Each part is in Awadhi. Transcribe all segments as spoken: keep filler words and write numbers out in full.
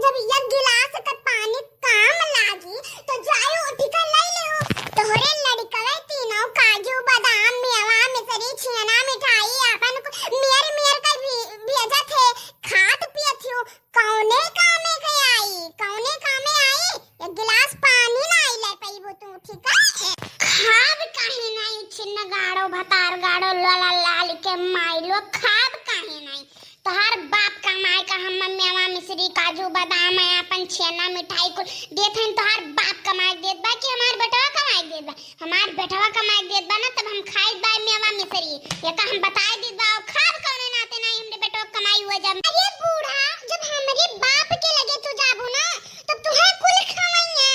अब एक गिलास का पानी काम लागी, तो जायो उठ के लइ लेओ। तोहरे लड़िकवे तीनों काजू, बादाम, मेवा, मिसरी, छेना, मिठाई, आपन कु-, मेर मेर का भी भेजत है, खात पियत हो, कौने कामे के आई, कौने कामे आई? एक गिलास पानी नाहीं लइ पइबू तू, ठीक है? खाब काहे नाहीं, छिन गाड़ो, भतार गाड़ो, लोला लाल के माई लो, खाब काहे नाहीं? तोहार बाप कमाए का हम मेवा, मिसरी, काजू, बादाम है, आपन छेना, मिठाई कुल देत हन, तोहार बाप कमाए देत बा कि हमार बेटवा कमाए देत बा? हमार बेटवा कमाए देत बा ना, तब हम खाइत बा मेवा, मिसरी। ये का हम बताए देत बा, खाब कौने नाते नाहीं हमरे बेटवा कमाई हुआ जब। अरे बूढ़ा, जब हमरे बाप के लगे तू जाबू ना, तब तुहे कुल खवइया,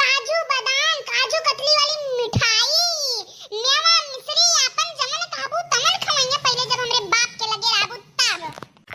काजू, बादाम, काजू कतली वाली मिठाई, मेवा, मिसरी, आपन जमन कहबू तमन खवइया, पहिले जब हमरे बाप के लगे रहबू तब।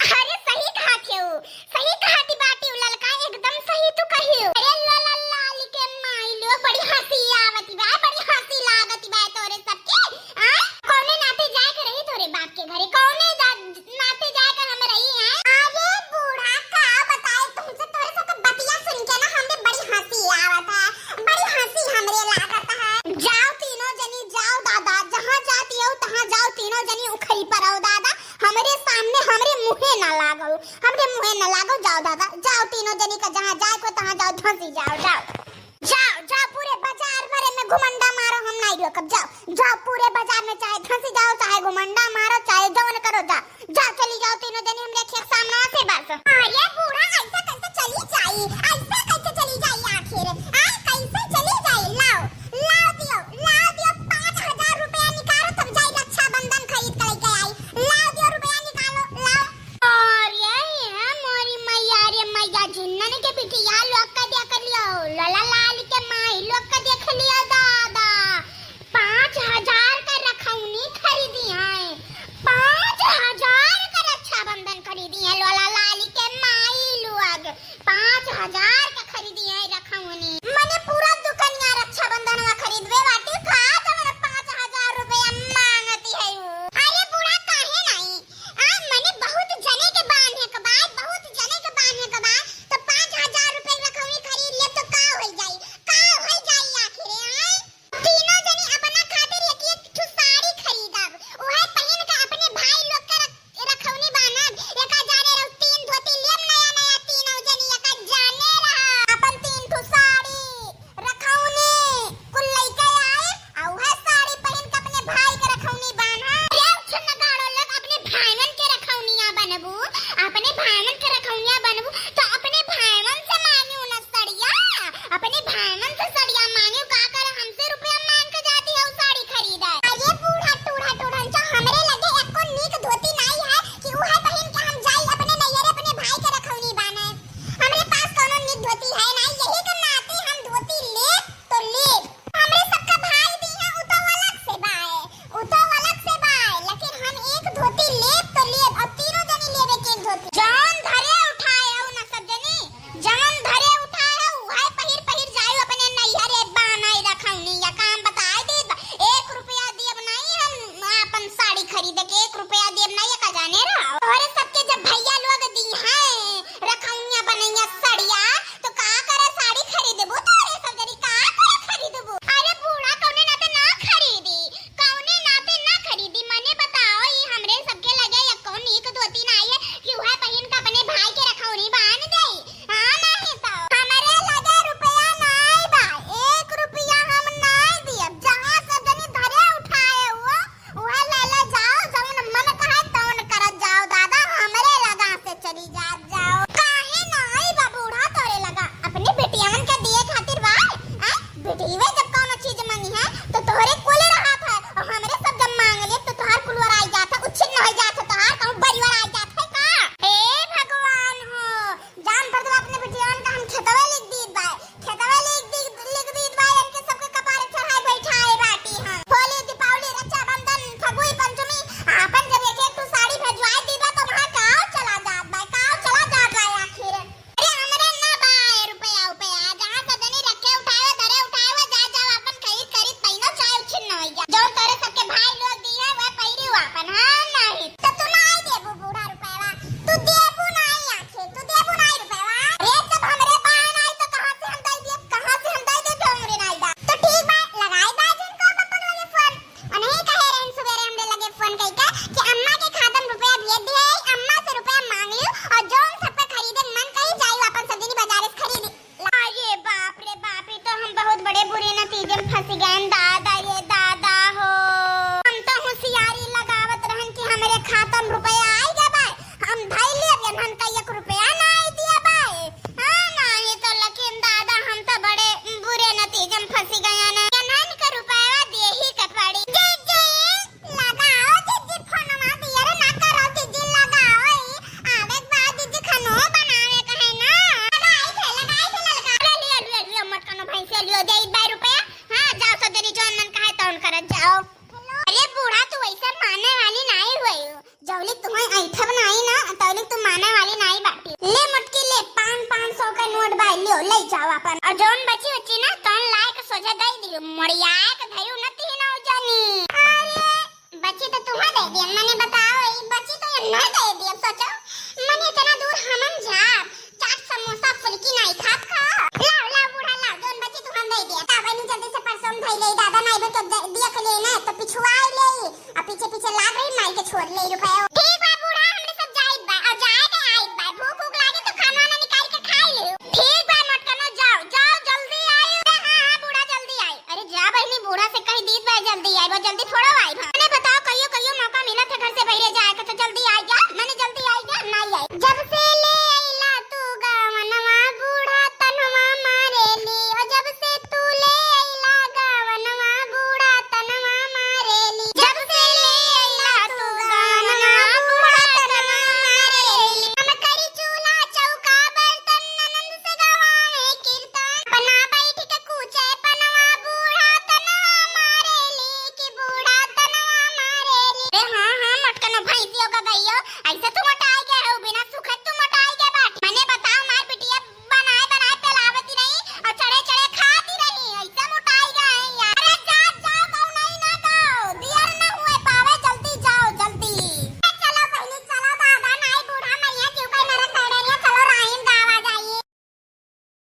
अरे सही कहत हेउ, सही कहत बाटी उ ललका, एकदम सही तू कहियो। अरे लोला लाल के माई लो, बड़ी हँसी आवत बा, बड़ी हँसी लागत बा तोरे सबके। आ? कौने नाते जाए के रही तोरे बाप के घरे, कौने जा-, नाते जाए के हम रही हैं? अरे बूढ़ा का बताए तुमसे, तोरे सबके बतिया सुन के ना हमरे बड़ी हँसी आवत है, बड़ी हँसी हमरे लागत है। जाओ तीनों जनी जाओ दादा, जहाँ जाती हो तहाँ जाओ तीनों जनी उखरी पर आओ दादा, हमरे सामने हमरे मुँहे ना लागो, हमरे मुँहे ना लागो, जाओ दादा, जाओ तीनों जनी का जहाँ जाए को तहाँ जाओ, धंसी जाओ, जाओ। जाओ, जाओ पूरे बाजार भरे में घुमंडा मारो, हम नाहीं रोकब, जाओ, जाओ पूरे बाजार में चाहे धंसी जाओ, चाहे घुमंडा मारो, चाहे जौन करो, जाओ, जाओ चली जाओ तीनों जनी हमरे खेत सामने से बस। अरे बूढ़ा ऐसा कैसे चली जाई, ऐसा कैसे चली जाई आखिर, आ कैसे चली जाई? लाओ, लाओ दियो, लाओ दियो, पाँच हजार रुपया निकालो तब जाई रक्षाबंधन खरीद के लेके आई, लाओ दियो रुपया निकालो, लाओ। अरे हे मोरी मैया रे मैया, जिन्नन के बिटिया लोग का देख लियो, लला लाल के माई लोग का देख लियो दादा, पाँच हजार का रखौनी खरीदी हैं, पाँच हजार का रक्षाबंधन खरीदी हैं लला लाल के माई लोग, पाँच हजार का खरीदी हैं रखौनी। मने पूरा दुकनिया रक्षाबंधन में खरीदबे बाटी का, जवन पाँच हजार रुपया मांगती है उ। अरे बूढ़ा काहे नाहीं? आ, मने बहुत जने के बान्हे के बा, बहुत जने के बान्हे के बा, तो पाँच हजार रुपया रखौनी खरीद ले तो का होइ जाई? का होइ जाई आखिर, आय? तीनों जनी अपना खातिर एक एक ठो साड़ी खरीदब, उहे पहिन के अपने भाई लोग के रख-, रखौनी बान्हब। एका जाने रहू तीन धोती लेब नया नया तीनों जनी, एका जाने रहू। ले जाओ अपन। और जौन बची उची ना, तौन लाए के सोझे दे दियो। मोड़ियाए के धयू न तीनों जनी। अरे, बची तो तुम्हें दे दिया, मने बताओ, ई बची तो ये नहीं दे दिया। सोचो, मने इतना दूर हमन जाब, चाट समोसा फुल्की नहीं खात का? लाओ, लाओ बूढ़ा, लाओ, जौन बची तुम्हें दे दिया। ताबे नु जल्दी से परसों धई ले, दादा नहीं बे तो दे दिया के लिए ना, तो पिछुआ ले, आ पीछे पीछे लाग रही, माई के छोड़ ले रुपया।